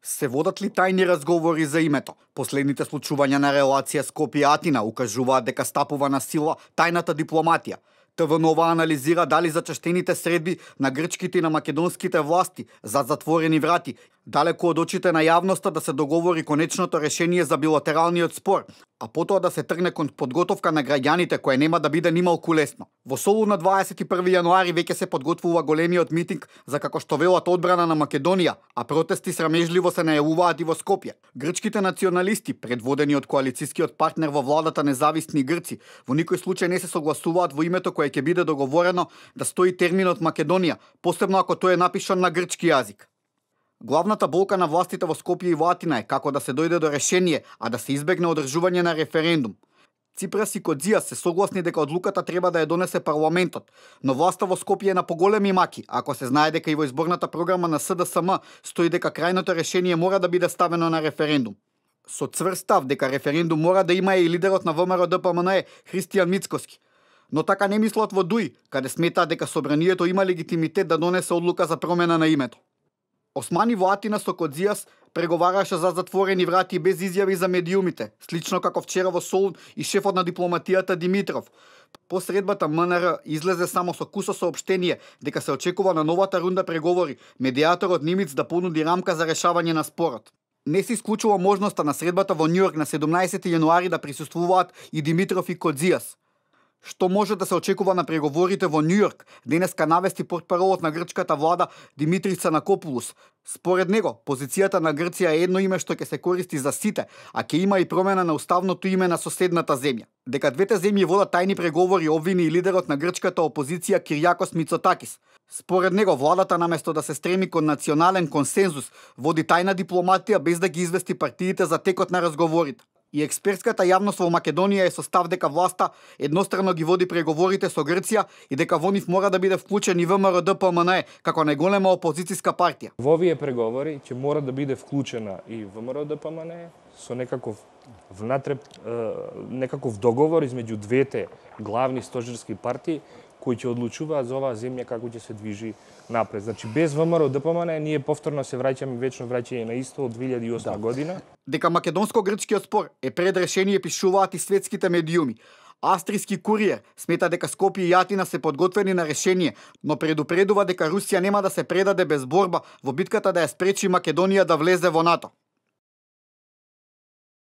Се водат ли тајни разговори за името? Последните случувања на релација Скопје-Атина укажуваат дека стапува на сила тајната дипломатија. ТВ Нова анализира дали зачештените средби на грчките и на македонските власти зад затворени врати, далеку од очите на јавноста да се договори конечното решение за билатералниот спор, а потоа да се тргне кон подготовка на граѓаните која нема да биде нималку лесно. Во Солун на 21 јануари веќе се подготвува големиот митинг за, како што велат, одбрана на Македонија, а протести срамежливо се најавуваат и во Скопје. Грчките националисти, предводени од коалицискиот партнер во владата Независни Грци, во никој случај не се согласуваат во името кое ќе биде договорено да стои терминот Македонија, посебно ако тој е напишан на грчки јазик. Главната болка на властите во Скопје и во Атина е како да се дојде до решение, а да се избегне одржување на референдум. Ципрас и Кодзијас се согласни дека одлуката треба да ја донесе парламентот, но власта во Скопје е на поголеми маки, ако се знае дека и во изборната програма на СДСМ стои дека крајното решение мора да биде ставено на референдум. Со цврст став дека референдум мора да има и лидерот на ВМРО-ДПМНЕ Христијан Мицкоски. Но така не мислат во ДУИ, каде сметаат дека собранието има легитимитет да донесе одлука за промена на името. Османи во Атина со Кодзијас преговараше за затворени врати без изјави за медиумите, слично како вчера во Солун и шефот на дипломатијата Димитров. По средбата МНР излезе само со кусо соопштение дека се очекува на новата рунда преговори медијаторот Нимиц да понуди рамка за решавање на спорот. Не се исклучува можноста на средбата во Њујорк на 17 јануари да присуствуваат и Димитров и Кодзијас. Што може да се очекува на преговорите во Њујорк, денеска навести портпаролот на грчката влада Димитрис Цанакопулус. Според него, позицијата на Грција е едно име што ќе се користи за сите, а ќе има и промена на уставното име на соседната земја. Дека двете земји водат тајни преговори обвини и лидерот на грчката опозиција Киријакос Мицотакис. Според него, владата наместо да се стреми кон национален консензус, води тајна дипломатија без да ги извести партиите за текот на разговорите. И експертската јавност во Македонија е со став дека власта едностранно ги води преговорите со Грција и дека во нив мора да биде вклучен и ВМРО-ДПМНЕ како најголема опозициска партија. Во овие преговори ќе мора да биде вклучена и ВМРО-ДПМНЕ со некаков договор измеѓу двете главни стожерски партии кои ќе одлучуваат за оваа земја како ќе се движи напред. Значи без ВМРО-ДПМНЕ ние повторно се враќаме вечно враќање на исто од 2008 година. Дека македонско-грчкиот спор е пред решение пишуваат и светските медиуми. Австријски куриер смета дека Скопје и Атина се подготвени на решение, но предупредува дека Русија нема да се предаде без борба во битката да ја спречи Македонија да влезе во НАТО.